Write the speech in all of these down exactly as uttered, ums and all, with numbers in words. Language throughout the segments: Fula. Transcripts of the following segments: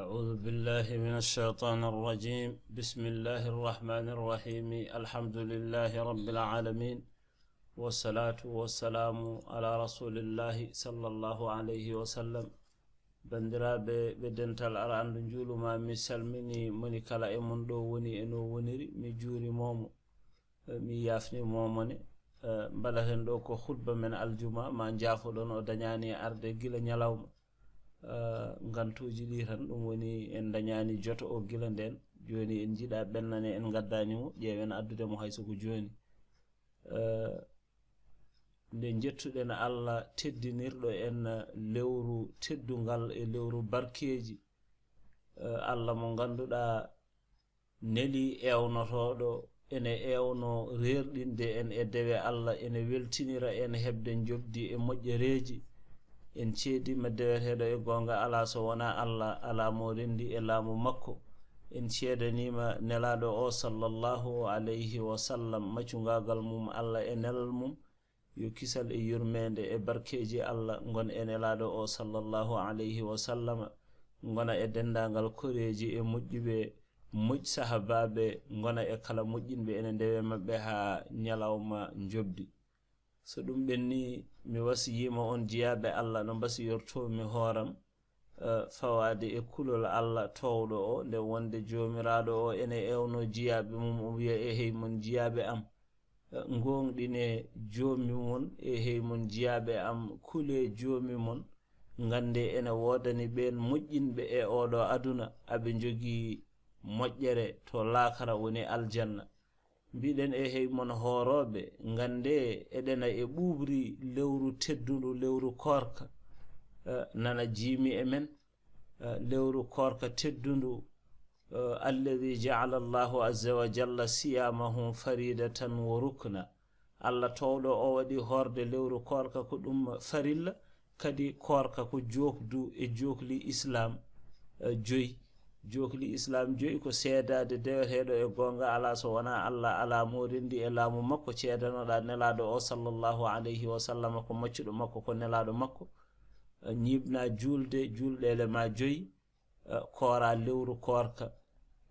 أعوذ بالله من الشيطان الرجيم. بسم الله الرحمن الرحيم. الحمد لله رب العالمين. والصلاة والسلام على رسول الله صلى الله عليه وسلم. Banndiraaɓe ɓe dental Arandu Njuulu, ma mi salmini moni kala e mon ɗo woni e no woniri, mi juurimomo, eh, mi yafnimomo ne. Eh, mbaɗaten ɗo ko khutba men aljuma, ma njaafoɗon o dañaani arde gila ñalawma. Eh, ngantuuji ɗi tan, ɗum woni en dañaani joto o gila nden. Jooni en njiɗa ɓennane, en ngaddaani mo, ƴeewen addude mo hay so ko jooni. Eh, nde njettuɗen Allah teddinirɗo en lewru teddungal e lewru barkeeji, eh, Allah mo ngannduɗaa neli ewnotooɗo ene ewno reerɗinde en e dewe Allah, ene weltinira en heɓde njoɓdi e moƴƴereeji. En ceediima deweteeɗo e goonga alaa so wonaa Allah, alaa mo renndi e laamu makko. En ceedaniima nelaaɗo o sallallahu alayhi wa sallam, maccungaagal mum Allah e nelal mum, yo kisal e yurmeende e barkeeji Allah ngon e nelaaɗo o sallallahu alayhi wa sallama, ngona e denndaangal koreeji e moƴƴuɓe, moƴ sahabaaɓe, ngona e kala moƴƴinɓe ene ndewe maɓɓe haa ñalawma njoɓdi. So ɗum ɓenni, mi wasiyiima on jiyaaɓe Allah no mbasiyortoomi hooram, eh, fawaade e kulol Allah toowɗo o, nde wonde Joomiraaɗo o ene ewno jiyaaɓe mum, o wiya, "E hey mon jiyaaɓe am, eh, ngooŋɗine Joomi mon, e hey mon jiyaaɓe am, kule Joomi mon, ngannde ene woodani ɓeen moƴƴinɓe e ooɗo aduna, aɓe njogii moƴƴere to laakara woni aljanna." Mbiɗen, e hey mon hoorooɓe, ngannde eɗena e ɓuuɓri lewru teddundu, lewru koorka, eh, nana jiimi e men, eh, lewru koorka teddundu, eh, alladi jaala Allahu azza wa jalla siyamahu faridatan wa rukna. Allah toowɗo o waɗi hoorde lewru koorka ko ɗum farilla, kadi koorka ko jookdu e jookli Islaam, eh, joyi. Jookli Islaam joyi ko seedaade deweteeɗo e goonga alaa so wonaa Allah, alaa mo renndi e laamu makko, ceedanoɗaa nelaaɗo o sallallahu alayhi wa sallam ko maccuɗo makko, ko nelaaɗo makko, eh, ñiiɓna juulde, juulɗeele ma joyi, eh, koora lewru koorka,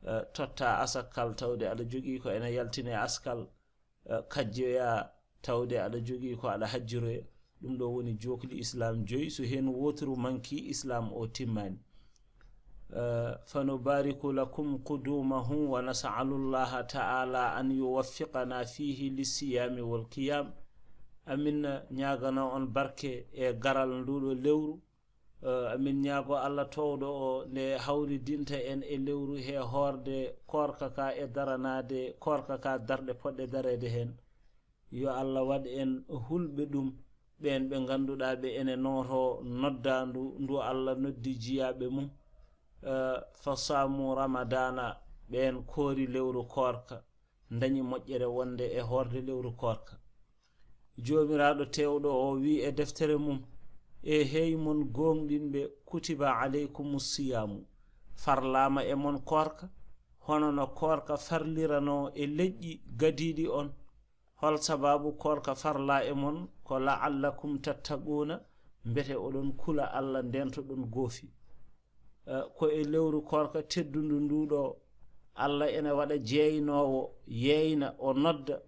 eh, totta asakkal tawde aɗa jogii ko ene yaltine askal, eh, kajjoya tawde aɗa jogii ko aɗa hajjiroya. Ɗum ɗo woni jookli Islaam joyi. So heen wooturu manki, Islaam o timmaani. Eh, fanubariku lakum qudumahu wa nas'alu Allaha ta'ala an yuwaffiqana fihi lissiyami wal qiyam. Amin ñaagano on barke e garal nduɗo lewru. Eh, amin ñaago Allah toowɗo o nde hawridinta en e lewru he hoorde koorka ka e daranaade koorka ka darɗe poɗɗe dareede heen. Yo Allah waɗ en hulɓe ɗum, ɓeen ɓe ngannduɗaa ɓe ene nooto noddaandu ndu Allah noddi jiyaaɓe mum. Eh, fa saamu Ramadaana, ɓeen koori lewru koorka, ndañi moƴƴere wonde e hoorde lewru koorka. Joomiraaɗo teewɗo o wi'i e deftere mum, "E hey mon gooŋɗinɓe, kutiba alaykumu siyaamu, farlaama e mon koorka, hono no koorka farliranoo e leƴƴi gadiiɗi on." Hol sabaabu koorka farlaa e mon? Ko la'allakum tattaquuna, mbete oɗon kula Allah, ndentoɗon goofi. Eh, ko e lewru koorka teddundu ndu ɗo, Allah ene waɗa jeeynoowo, yeeyna, o nodda,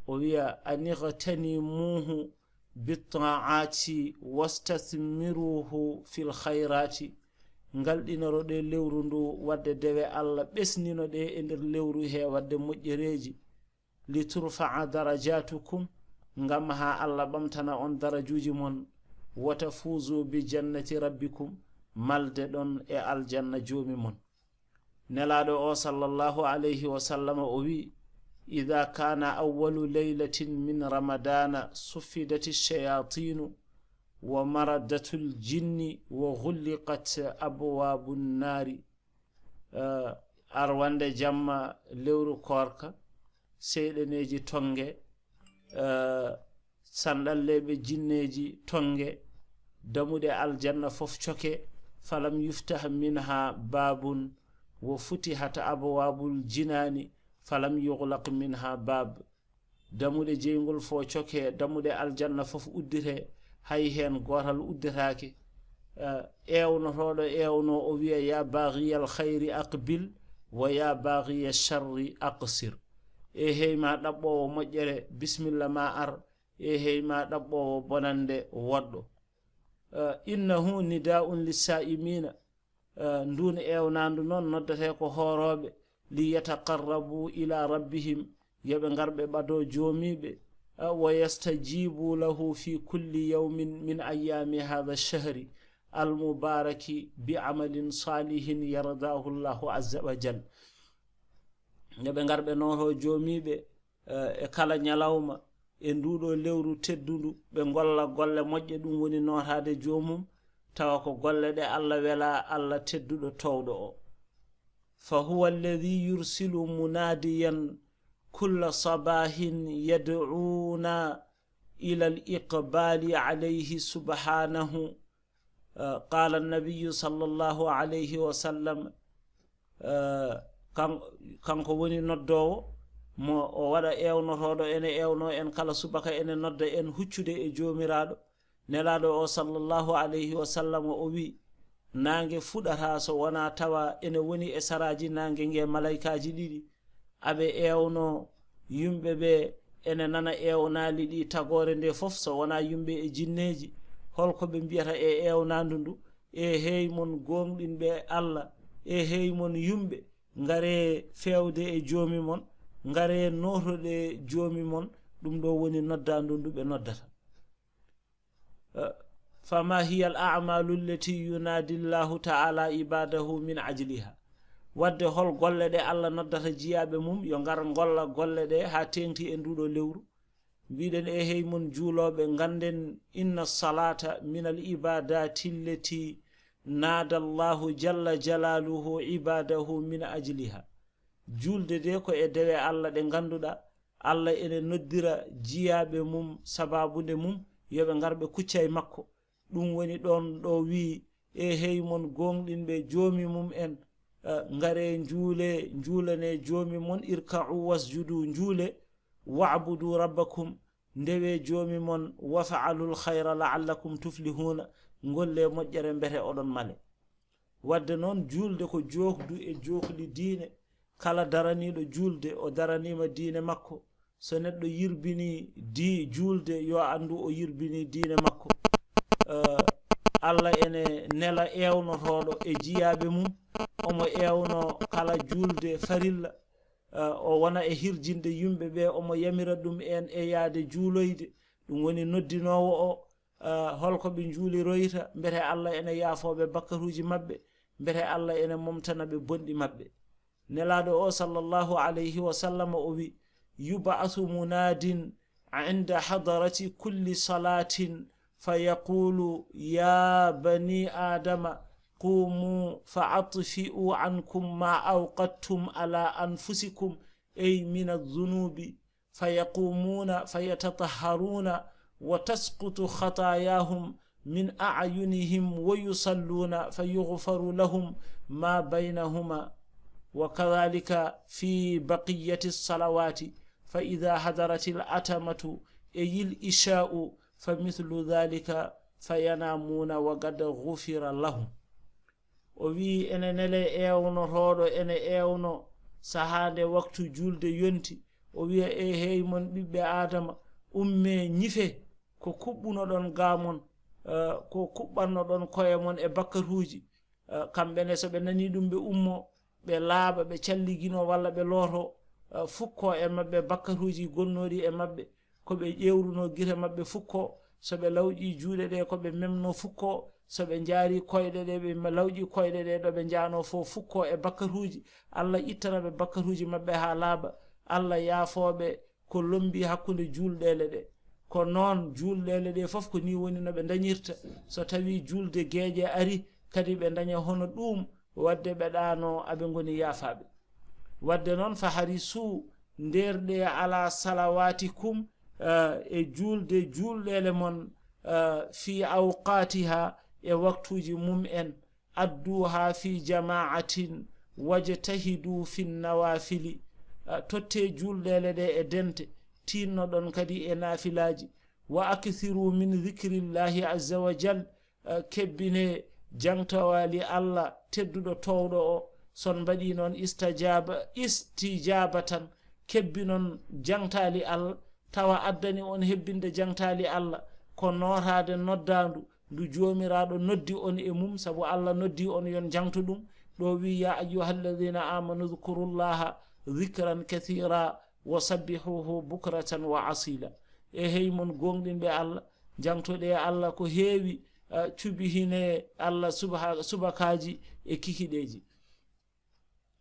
o wiya, "Aniqtanimuhu bittaa'ati wastasmiruhu fil khayraati." Ngal ɗinoro ɗe lewru ndu waɗde dewe Allah, ɓesnino ɗe e nder lewru he waɗde moƴƴereeji. "Li turfa'a darajatukum," ngam haa Allah ɓamtana on darajuuji mon, "wa tafuzu bi jannati rabbikum," malde ɗon e aljanna Joomi mon. Nelaaɗo o sallallahu alayhi wa sallam o wi'i, "Idha kana awwalu laylatin min Ramadana suffidati shayatinu wa maradatul jinni wa ghulliqat abwabun nari." Eh, arwande jamma lewru koorka, seyɗaneeji tonge, eh, sanɗalleeɓe jinneeji tonge, damuɗe aljanna fof coke, "falam yuftah minha babun, wa futihat abwabul jinani, falam yughlaq minha bab." Damuɗe jeyngol fof coke, damuɗe aljanna fof uddite, hay heen gootal uddetaake. Eh, eewnotooɗo eewno, o wiya: "Ya baagiya alkhayri aqbil, wa ya baagiya sharri aqsir." E hey ma ɗaɓɓoowo moƴƴere, bismilla ma ar. E hey ma ɗaɓɓoowo bonannde, woɗɗo. Eh, "Innahu nidaa'un lissaa'imiina." Eh, ndun eewnaandu noon noddetee ko hoorooɓe, "li yataqarrabu ila rabbihim", yo ɓe ngar ɓe ɓadoo joomiiɓe, eh, "wa yastajibu lahu fi kulli yawmin min ayyaami haadha shahri al mubaaraki bi amalin saalihin yardaahu Allahu azza wa jal." Yo ɓe ngar ɓe nootoo joomiiɓe, eh, e kala ñalawma e nduuɗo lewru teddundu, ɓe ngolla golle moƴƴe, ɗum woni nootaade joomum, tawa ko golle ɗe Allah welaa, Allah tedduɗo toowɗo o. "Fa huwa alladhi yursilu munaadiyan kulla sabahin yad'uuna ila al-iqbaali alayhi subhanahu." Eh, qaala annabiyyu sallallahu alayhi wa sallam, eh, kan-, kanko woni noddoowo, mo o waɗa eewnotooɗo ene eewno en kala subaka, ene nodda en huccude e Joomiraaɗo. Nelaaɗo o sallallahu alayhi wa sallam o wi: "Naange fuɗataa so wonaa tawa ene woni e saraaji naange nge malaykaaji ɗiɗi, aɓe eewno yumɓe ɓe, ene nana eewnaali ɗi tagoore nde fof, so wonaa yumɓe e jinneeji. Holko ɓe mbiyata e eewnaandu ndu? E hey mon gooŋɗinɓe Allah, e hey mon yumɓe, ngare feewde e joomi mon, ngare nootoɗe joomi mon." Ɗum ɗo woni noddaandu ndu ɓe noddata. Eh, "fama hiya al a'malu allati yunadi Allahu ta'ala ibadahu min ajliha?" Wadde hol golle ɗe Allah noddata jiyaaɓe mum yo ngar ngolla golle ɗe haa teeŋti e nduuɗo lewru? Mbiɗen, e hey mon juulooɓe, ngannden, "inna salata min al ibadati allati nada Allahu jalla jalaluhu ibadahu min ajliha." Juulde de ko e dewe Allah ɗe ngannduɗaa Allah ene noddira jiyaaɓe mum, sabaabu nde mum yo ɓe ngar ɓe kucca e makko. Ɗum woni ɗoon ɗo wii: "E hey mon gooŋɗinɓe joomi mum en, eh, ngare njuule, njuulane joomi mon, irka'u wasjudu, njuule, wa'budu rabbakum, ndewe joomi mon, wafa'alul khayra la'allakum tuflihuuna, ngolle moƴƴere mbete oɗon male." Wadde noon, juulde ko jookdu e jookli diine. Kala daraniiɗo juulde, o daraniima diine makko. So neɗɗo yirbinii di-, juulde, yo anndu o yirbinii diine makko. Eh, Allah ene nela eewnotooɗo e jiyaaɓe mum, omo eewno kala juulde farilla, eh, o wona e hirjinde yumɓe ɓe, omo yamira ɗum en e yaade juuloyde. Ɗum woni noddinoowo o, eh, holko ɓe njuuliroyta, mbete Allah ene yaafoo ɓe bakkaruuji maɓɓe, mbete Allah ene momtana ɓe bonɗi maɓɓe. Nelaaɗo o sallallahu alayhi wa sallam o wi: "Yub'athu munaadin inda hadarati kulli salaatin fa yaqulu: ya bani Aadama, qumu fa atfi'u ankum ma awqadtum ala anfusikum, ay min adh-dhunubi." Fa yaqumuna fa yatatahharuna wa tasqutu khatayahum min a'yunihim wa yusalluna fa yughfaru lahum ma baynahuma. Wa kadhalika fi baqiyati salawati, fa idha hadaratil atamatu, eyil isha'u, fa mithlu dhalika, fa yanamuna wa qad ghufira lahum. O wii, ene nele eewnotooɗo, ene eewno sahaa nde waktu juulde yonti. O wiya, e hey mon ɓiɓɓe Aadama, umme, ñife ko kuɓɓunoɗon ga mon, eh, ko kuɓɓannoɗon koye mon e bakkatuuji. Eh, kamɓe ne, so ɓe nanii ɗum, ɓe ummo, ɓe laaɓa, ɓe calligino walla ɓe looto, eh, fukko e maɓɓe bakkatuuji gonnooɗi e maɓɓe. Ko ɓe ƴeewruno gite maɓɓe fukko, so ɓe lawƴi juuɗe ɗe, ko ɓe memno fukko, so ɓe njaari koyɗe ɗe, ɓe ma-, lawƴi koyɗe ɗe, ɗo ɓe njaano fof fukko e bakkatuuji. Allah ittana ɓe bakkatuuji maɓɓe haa laaɓa. Allah yaafooɓe ko lombi hakkunde juulɗeele ɗe. Ko noon, juulɗeele ɗe fof ko nii woni no ɓe ndañirta. So tawii juulde geeƴe ari, kadi ɓe ndaña hono ɗuum, wadde ɓe ɗaano aɓe ngoni yaafaaɓe. Wadde noon, fa harisu, ndeerɗe ala salawatikum, eh, e juulde juulɗeele mon, eh, fi awqatiha, e waktuuji mum en, adduha fi jama'atin, wajtahidu fi nawafili, eh, totte juulɗeele ɗe e dente, tinnoɗon kadi e naafilaaji, wa akthiru min dhikrillahi azza wa jal, eh, kebbine jangtawaali Allah tedduɗo toowɗo o. Son mbaɗi noon istajaba, istijabatan, kebbinon jangtaali Allah, tawa addani on hebbinde jangtaali Allah, ko nootaade noddaandu ndu Joomiraaɗo noddi on e mum, sabu Allah noddi on yon jangto ɗum. Ɗo wi, "Ya ayyuha alladhina amanu dhkurullaha dhikran kathira wa sabbihuhu bukratan wa asila." E hey mon gooŋɗinɓe Allah, jangtoɗe Allah ko heewi, eh, cubihine Allah subha-, subakaaji e kikiɗeeji.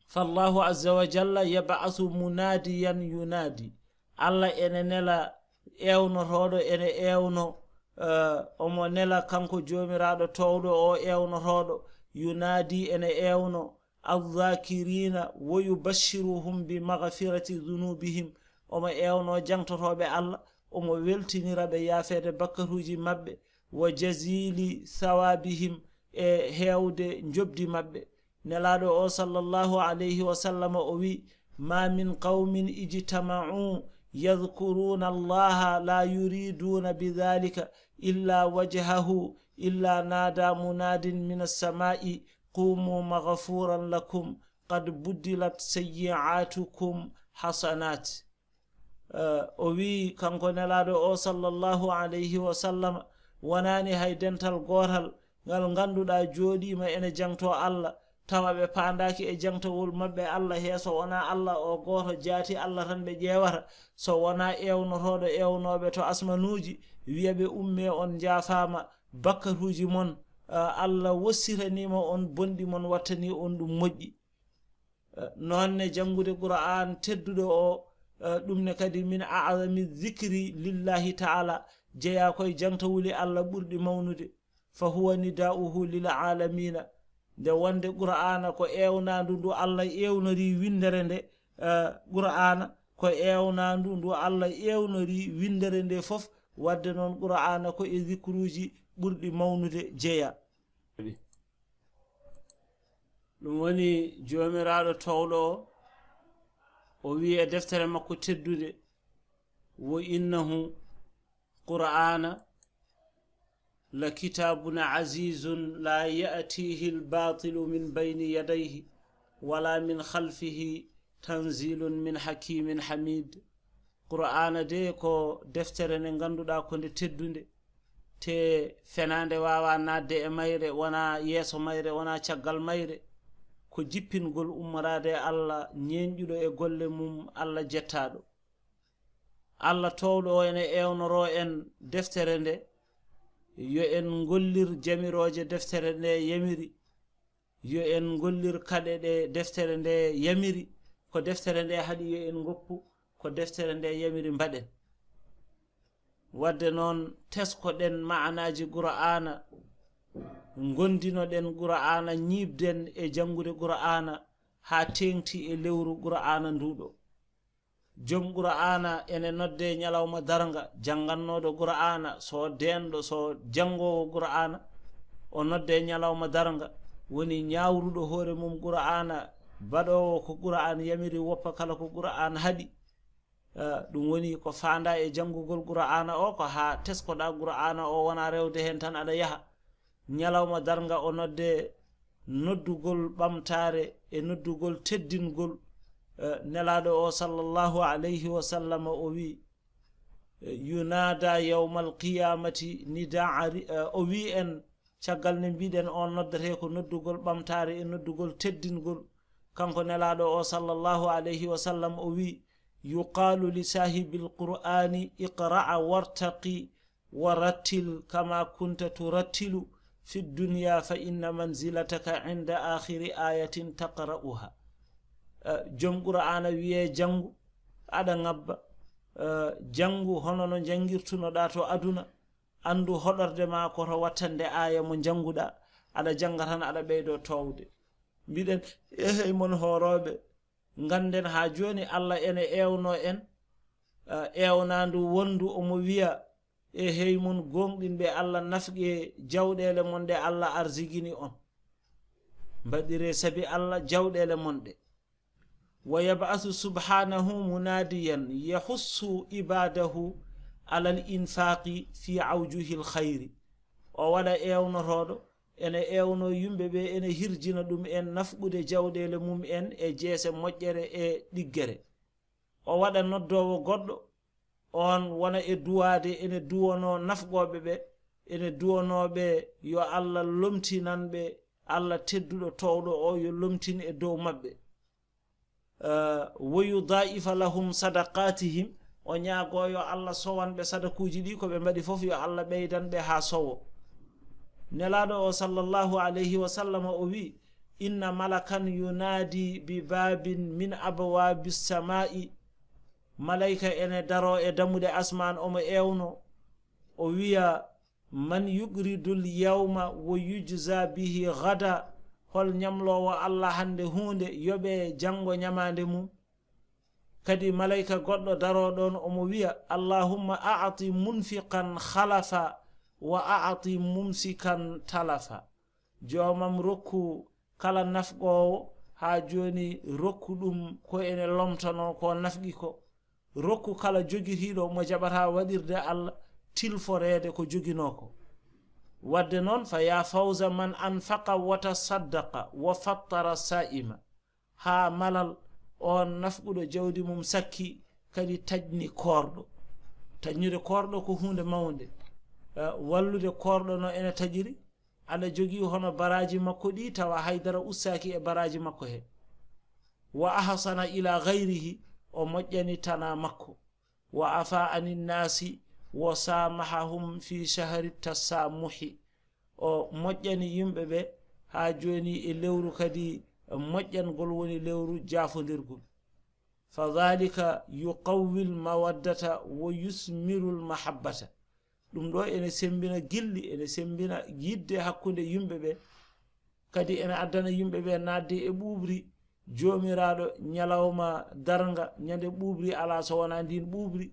Fallahu azza wa jalla yab'athu munadiyan yunadi. Allah ene nela ewnotooɗo, ene ewno, eh, omo nela kanko Joomiraaɗo toowɗo o ewnotooɗo, yunadi ene ewno, adh-dhakirina wa yubashshiruhum bi maghfirati dhunubihim. Omo ewno jangtotooɓe Allah, omo weltinira ɓe yaafeede bakkatuuji maɓɓe, wa jazili thawabihim, e heewde njoɓdi maɓɓe. Nelaaɗo o sallallahu alayhi wa sallam o wi, "Ma min qawmin ijtama'u yadhkuruna Allaha la yuriduna bidhalika illa wajhahu illa nada munadin min as-sama'i qumu maghfuran lakum qad buddilat sayyi'atukum hasanat." Eh, o wi kanko Nelaaɗo o sallallahu alayhi wa sallam, wonaani hay dental gootal ngal ngannduɗaa jooɗiima ene jangto Allah, tawa ɓe paandaaki e jangtowol maɓɓe Allah he so wonaa Allah o gooto jaati Allah tan ɓe ƴeewata, so wonaa ewnotooɗo ewnooɓe to asmanuuji, wiya ɓe ummee on njaafaama, bakkatuuji mon, eh, Allah wossitaniima on bonɗi mon, wattanii on ɗum moƴƴi. Eh, noon ne janngude Qur'aan tedduɗo o, eh, ɗum ne kadi min a'zami dhikri lillahi ta'ala, jeyaa koye jangtawuli Allah ɓurɗi mawnude. Fa huwa nida'uhu lil alamina. Nde wonde Qur'aana ko eewnaandu ndu Allah eewnori winndere nde, eh, Qur'aana ko eewnaandu ndu Allah eewnori winndere nde fof, wadde noon Qur'aana ko e zikruuji ɓurɗi mawnude jeyaa. Ɗum woni Joomiraaɗo toowɗo o, o wi'i e deftere makko teddunde, "Wa innahu Qur'aana la kitaabun azizun la ya'tihi al-baatilu min bayni yadayhi wala min khalfihi tanzilun min hakimin hamid." Qur'aana de ko deftere nde ngannduɗaa ko nde teddunde, te fenaande waawaa naatde e mayre, wonaa yeeso mayre, wonaa caggal mayre. Ko jippingol ummoraade e Allah, ñeeñɗuɗo e golle mum, Allah jettaaɗo. Allah toowɗo o ene eewnoro en deftere nde, yo en ngollir jamirooje deftere nde yamiri, yo en ngollir kaɗe ɗe deftere nde yamiri, ko deftere nde haɗi yo en ngoppu, ko deftere nde yamiri mbaɗen. Wadde noon, teskoɗen ma'anaaji Qur'aana, ngonndinoɗen Qur'aana, ñiiɓden e janngude Qur'aana haa teeŋti e lewru Qur'aana nduɗo. Joom Qur'aana ene nodde ñalawma darnga, janngannooɗo Qur'aana, so deenɗo, so janngoowo Qur'aana, o nodde ñalawma darnga, woni ñaawruɗo hoore mum Qur'aana, baɗoowo ko Qur'aan yamiri, woppa kala ko Qur'aan haɗi. Eh, ɗum woni ko faandaa e janngugol Qur'aana o, ko haa teskoɗaa Qur'aana o, wonaa rewde heen tan aɗa yaha. Ñalawma darnga o nodde noddugol ɓamtaare e noddugol teddingol. Eh, Nelaaɗo o sallallahu alayhi wa sallam o wi, eh, "Yunaada yawmal qiyamati nidaa ri-," eh, o wi en caggal nde mbiɗen o noddete ko noddugol ɓamtaare e noddugol teddingol. Kanko Nelaaɗo o sallallahu alayhi wa sallam o wi, "Yuqaalu li saahibil Qur'aani iqra' wartaqi wa rattil kama kunta turattilu fi dunya fa inna manzilataka inda akhiri ayatin taqra'uha." Eh, joom Qur'aana wiye, "Janngu, aɗa ŋabba, eh, janngu hono no njanngirtunoɗaa to aduna, anndu hoɗorde ma ko to wattande aaya mo njannguɗaa, aɗa jannga tan aɗa ɓeydo toowde." Mbiɗen, e hey mon hoorooɓe, ngannden haa jooni Allah ene eewno en, eh, eewnaandu wondu omo wiya, "E hey mon gooŋɗinɓe Allah, nafqee jawɗeele mon ɗe Allah arsigini on. Mbaɗiree sabi Allah jawɗeele mon ɗe." Wa yab'athu subhanahu munadiyan yahussu ibadahu alal infaqi fi awjuhil khayri. O waɗa eewnotooɗo, ene eewnoo yimɓe ɓe, ene hirjina ɗum en nafqude jawɗeele mum en e jeese moƴƴere e ɗiggere. O waɗa noddoowo goɗɗo, oon wona e duwaade, ene duwonoo nafqooɓe ɓe, ene duwonoo ɓe yo Alla lomtinan ɓe, Alla tedduɗo toowɗo o yo lomtin e dow maɓɓe. Eh, wa yudaa'ifa lahum sadaqaatihim, o ñaagoo yo Alla sowan ɓe sadakuuji ɗi ko ɓe mbaɗi fof, yo Alla ɓeydan ɓe haa sowo. Nelaaɗo o sallallahu alayhi wa sallam o wi, inna malakan yunaadi bi baabin min abwaabi samaa'i, malayka ene daroo e dammuɗe asmaan, omo eewno, o wiya, man yuqridul yawma wa yujza bihi gada, hol ñamloowo Alla hannde huunde, yoɓe janngo ñamaande mum? Kadi malayka goɗɗo daroo ɗoon, omo wiya, allahumma a'ti munfiqan khalafa wa a'ti mumsikan talafa. Joomam, rokku kala nafqoowo haa jooni, rokku ɗum ko ene lomtanoo ko nafqi ko. Rokku kala jogitiiɗo mo jaɓataa waɗirde Alla tilforeede ko joginoo ko. Wadde noon, fa ya fawza man anfaqa wa tasaddaqa wa fattara saa'ima. Haa malal oon nafquɗo jawdi mum sakki, kadi taƴni koorɗo. Taƴnude koorɗo ko huunde mawnde. Eh, wallude koorɗo no ene taƴiri, aɗa jogii hono baraaji makko ɗi, tawa haydara ustaaki e baraaji makko he. Wa ahsana ila gayrihi, o moƴƴani tanaa makko. Wa afa anin naasi, wa saamahahum fi shahri tasaamuhi. O moƴƴani yimɓe ɓe haa jooni e lewru kadi moƴƴangol, woni lewru jaafondirgol. Fa dhalika yuqawwil mawaddata wa yusmirul mahabbata. Ɗum ɗo ene semmbina gilli, ene semmbina yiɗde hakkunde yimɓe ɓe. Kadi ene addana yimɓe ɓe naatde e ɓuuɓri Joomiraaɗo ñalawma darnga, ñande ɓuuɓri alaa so wonaa ndiin ɓuuɓri.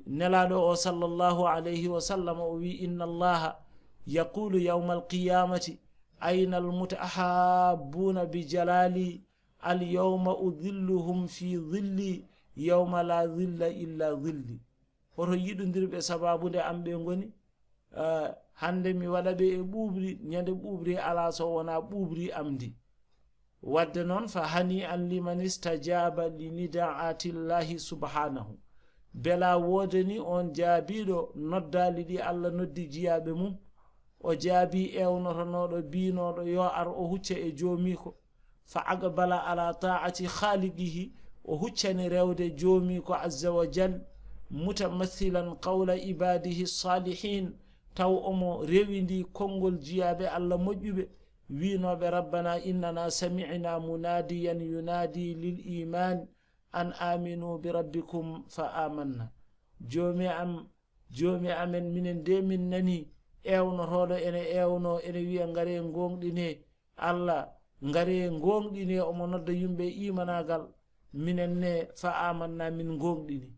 Nelaaɗo o sallallahu alayhi wa sallam o wi, inna Allaha yaqulu yawma alqiyamati, ayna almutahabbuuna bi jalali, alyawma udhilluhum fi dhilli, yawma la dhilla illa dhilli. Hoto yiɗondirɓe sabaabu nde am ɓe ngoni? Ah, hannde mi waɗa ɓe e ɓuuɓri, ñande ɓuuɓri alaa so wonaa ɓuuɓri am ndi. Wadde noon, fa hani an liman istajaaba li nidaatillahi subhanahu. Bela woodani on jaabiiɗo noddaali ɗi Alla noddi jiyaaɓe mum. O jaabii ewnotonooɗo biinooɗo yo ar o hucca e joomiiko. Fa aqbala ala taati khaliqihi, o huccani rewde joomiiko azza wa jal, mutamathilan qawla ibadihi salihin, taw omo rewindi konngol jiyaaɓe Alla moƴƴuɓe, wiinooɓe, rabbana innana sami'na munadiyan yunadi lil iman an aminu bi rabbikum fa amanna. Joomi am, joomi amen, minen de min nani ewnotooɗo ene ewno, ene wiya, ngare ngooŋɗine Alla, ngare ngooŋɗine, omo nodda yimɓe imanaagal, minen ne fa amanna, min ngooŋɗini.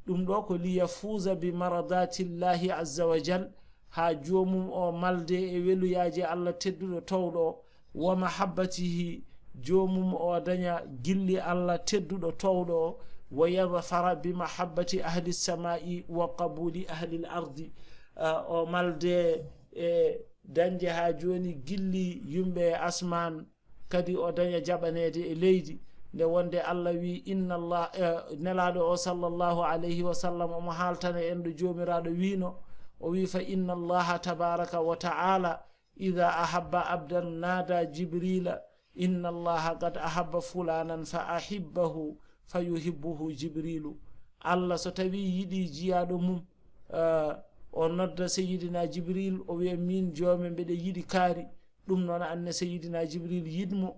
Ɗum ɗo ko liyafuuza bi maradatillahi azza wa jal, haa joomum o malde e weluyaaji Alla tedduɗo toowɗo o, wa mahabbatihi, joomum o daña gilli Alla tedduɗo toowɗo o, wa yadfara bi mahabbati ahli samai wa qabuli ahli l ardi. Ah, o malde e dañde haa jooni gilli yimɓe e asmaan, kadi o daña jaɓaneede e leydi. Nde wonde Alla wi, inna Allah, eh, Nelaaɗo o sallallahu alayhi wa sallam omo haaltana en ɗo Joomiraaɗo wiino, o wi, fa inna Allaha tabaraka wa ta'ala ida ahabba abdan nada Jibrila, inna Allaha qad ahabba fulanan fa ahibbahu fa yuhibbuhu Jibrilu. Alla so tawi yiɗi jiyaaɗo mum, eh, o nodda Seyyidina Jibril, o wiya, min joome mbeɗa yiɗi kaari. Ɗum noon anne Seyyidina Jibril yiɗ mo,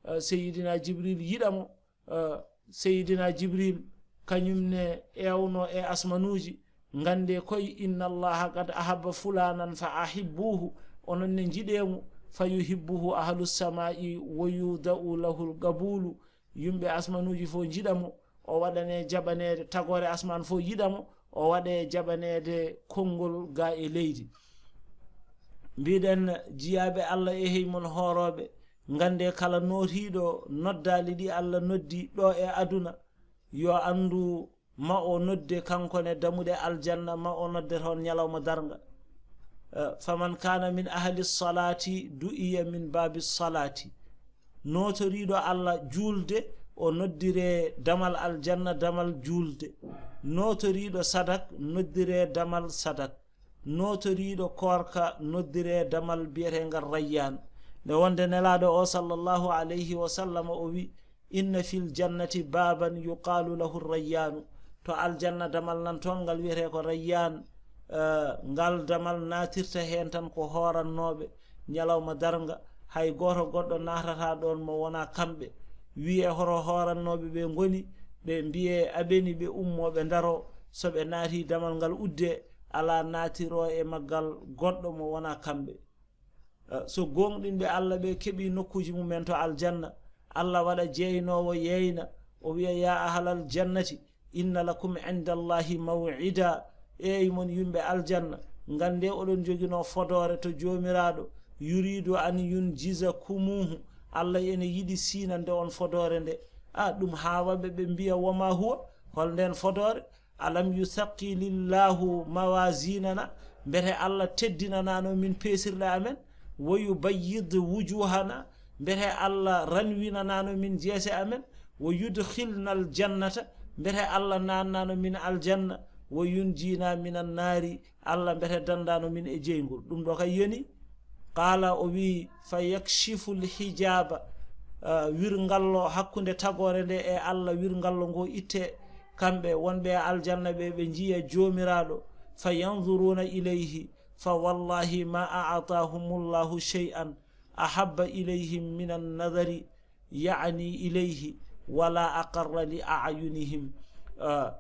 eh, Seyyidina Jibril yiɗa mo, eh, Seydina Jibril, kañum ne ewno e asmanuuji, ngannde koy, inna Allaha qad ahabba fulanan fa ahibbuhu, onon ne njiɗee mo, fa yuhibbuhu ahlu samai wa yudau lahu lqabulu, yimɓe asmanuuji fof njiɗa mo, o waɗane jaɓaneede, tagoore asmaan fof yiɗa mo, o waɗe jaɓaneede konngol ga e leydi. Mbiɗen jiyaaɓe Alla e hey mon hoorooɓe, ngannde kala nootiiɗo noddaali ɗi Alla noddi ɗo e aduna, yo anndu ma o nodde kanko ne damuɗe aljanna, ma o nodde toon ñalawma darnga. Eh, faman kana min ahli salati du'iya min babi salati. Notoriiɗo Allah juulde, o noddire damal aljanna damal juulde. Notoriiɗo sadak noddire damal sadak. Notoriiɗo koorka noddire damal biyetengal Rayyan. Nde wonde Nelaaɗo o sallallahu alayhi wa sallam o wi: "Inna fil jannati baban yuqalu lahu Rayyanu." To aljanna damal nan toon, ngal wiyetee ko Rayyan. Eh, ngal damal naatirta heen tan ko hoorannooɓe ñalawma darnga, hay gooto goɗɗo naatata ɗoon mo wonaa kamɓe. Wiyee hoto hoorannooɓe ɓe ngoni, ɓe mbiyee aɓeni ɓe ummoo ɓe ndaroo, so ɓe naatii damal ngal uddee, alaa naatiroo e maggal goɗɗo mo wonaa kamɓe. Eh, so gooŋɗinɓe Allah ɓe keɓii nokkuuji mumen to aljanna, Allah waɗa jeynoowo yeeyna, o wiya: "Ya ahlal jannati, inna lakum inda Allahi maw'ida." Eey mon yimɓe aljanna, nganndee oɗon njoginoo fodoore to Joomiraaɗo, yuriidu an yunjizakumuhu, Allah ene yiɗi siinande on fodoore nde. A, ɗum haawa ɓe, ɓe mbiya: "Wa ma huwa?" Hol ndeen fodoore? "Alam yusaqqilillahu mawazinana?" Mbete Allah teddinanaano min peesirɗe amen? "Wa yubayyid wujuhana?" Mbete Allah ranwinanaano min jeese amen? "Wa yudkhilna aljannata?" Mbete Allah naannaano min aljanna? "Wa yunjina minan naari?" Allah mbete dandaano min e jeyngol? Ɗum ɗo kay yoni. Qala, o wi: "Fa yakshifu lhijaba." Ah, wirngallo hakkunde tagoore nde e Allah, wirngallo ngo itte. Kamɓe wonɓe e aljanna ɓe, ɓe njiya Joomiraaɗo. "Fa yanzuruna ilayhi, fa wallahi ma a'tahumullahu shay'an ahabba ilayhim minan nadari, ya'ni ilayhi, wala aqarra li a'yunihim." Ah,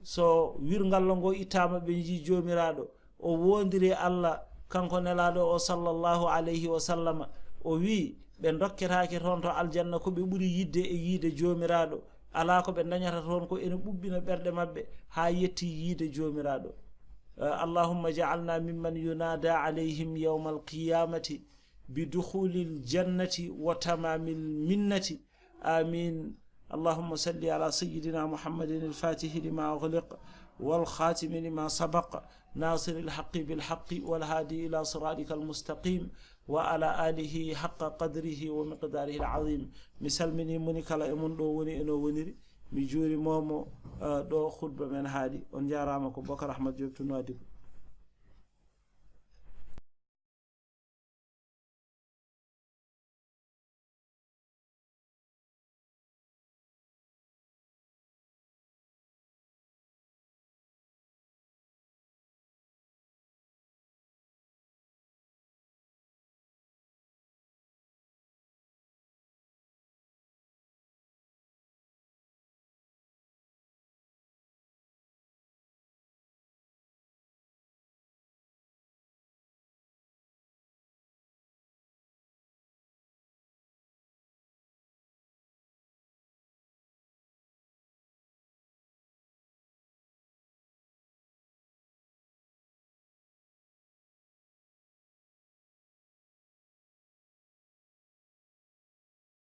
so wirngallo ngo ittaama, ɓe njii Joomiraaɗo, o woondiri Allah, kanko Nelaaɗo o sallallahu alayhi wa sallama, o wii, ɓe ndokketaake toon to aljanna ko ɓe ɓuri yidde e yiide Joomiraaɗo. Alaa ko ɓe ndañata toon ko ene ɓuɓɓina ɓerɗe maɓɓe haa yetti yiide Joomiraaɗo. Eh, "Allahumma ja'alna mimman yunada alayhim yawmal qiyamati bi dukhulil jannati wa tamamil minnati." Amin. اللهم صل على سيدنا محمد الفاتح لما أغلق والخاتم لما سبق ناصر الحق بالحق والهادي إلى صراطك المستقيم وعلى آله حق قدره ومقداره العظيم. Mi salminii moni kala e mon ɗo woni e no woniri. Mi juuriima mo, eh, ɗo khutba men haaɗi. On njaaraama, ko Bokar Ahmad Diop to Nouadhibou.